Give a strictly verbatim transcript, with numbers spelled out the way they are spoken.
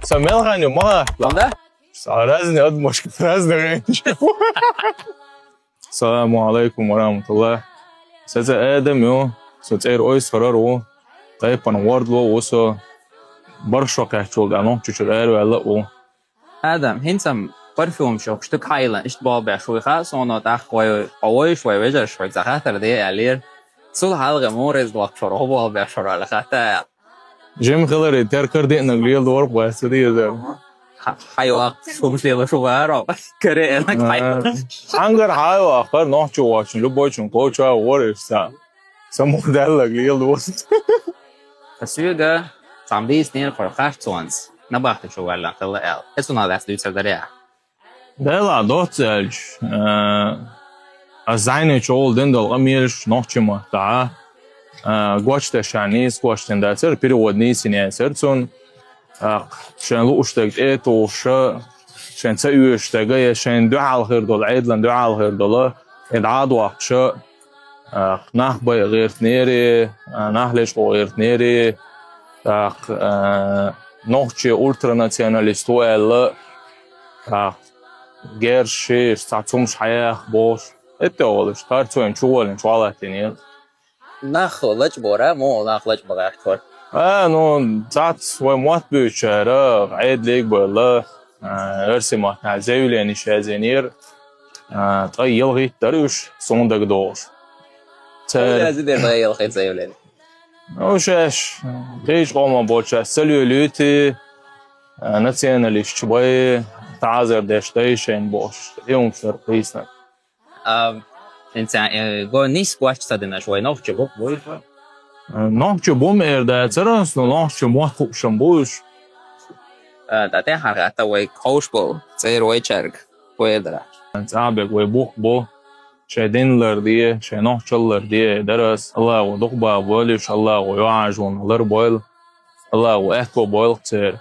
Ца мел ханю, ма гӀатла. Онда? Са разный отмашка, разный рейндж. Саламу алейкум ва рахматуллах. Са цӀи Адам ю, са цӀер Ойсхарар ву. Тайпан вордло ву со. Барх шо кхаьччул тӀа Нохчийчуьра араваьлла ву. Адам, хӀинца парфюм шо, штук хьайла, иштта бал беш вуй ха, соно тӀаккха вай, вайш, вай вежарш, вай ца хатар де, алир. Цул хьалга морез доккхур, хӀо бал беш вур, ала хата. Жим хилари, теркар диънаг лел дорб вай, ца дезар. Хьайвак, шум шlela шуваро. Каре, элак хьай. Ангар хьайвак, хар нохчу вачун, любой чун, коча, воришса. Саму даллаг лел дос. Асуга, там дис нер хор харцонс. На бахта шо валла, кала эл. Эсуна дас дюцер даря. Дела доц элч. А зайны чол ден дол амирш нохчима та. Гочта шанис, гочтен дацер, переводный синесер цун. Шен луштаг этуша, шен ца уштага, я шен дуал хир дол, айдлан дуал хир дола. Эд адвахша. Нах бай гӀертнери, нах лечкъо гӀертнери, так, нохчи ультранационалист ву аьлла, так, герши, цацумш хьаях бош. Это олуш, харцоен чувалин чуалатини. Нах лач бора, мо нах лач багаш кор. А, ну, цац вай мот бючара, гӀед лег бала, эрси мот, заявление шазенир. Тхай йилгӀиттар уьш, сондаг догӀуш. Цер Язи дер тхай йилгӀит заявление. Ну, шеш, кхиш къома боча, салюлюти, националист бай, тазар деш дайшен бош. Юм сер писна. А, инца, го нис квач садина швай нохчи бук буй. Нохчи бум эр да церас, но нохчи мот хупшам буш. А, да те харгата вай кауш бу, цер вай чарг, вай дра. Цабек вай бух бу. Шай динлар дие, шай нохчаллар дие, дарас, Аллаху духба болиш, Аллаху юажун лар бойл, Аллаху эхко бойл цер.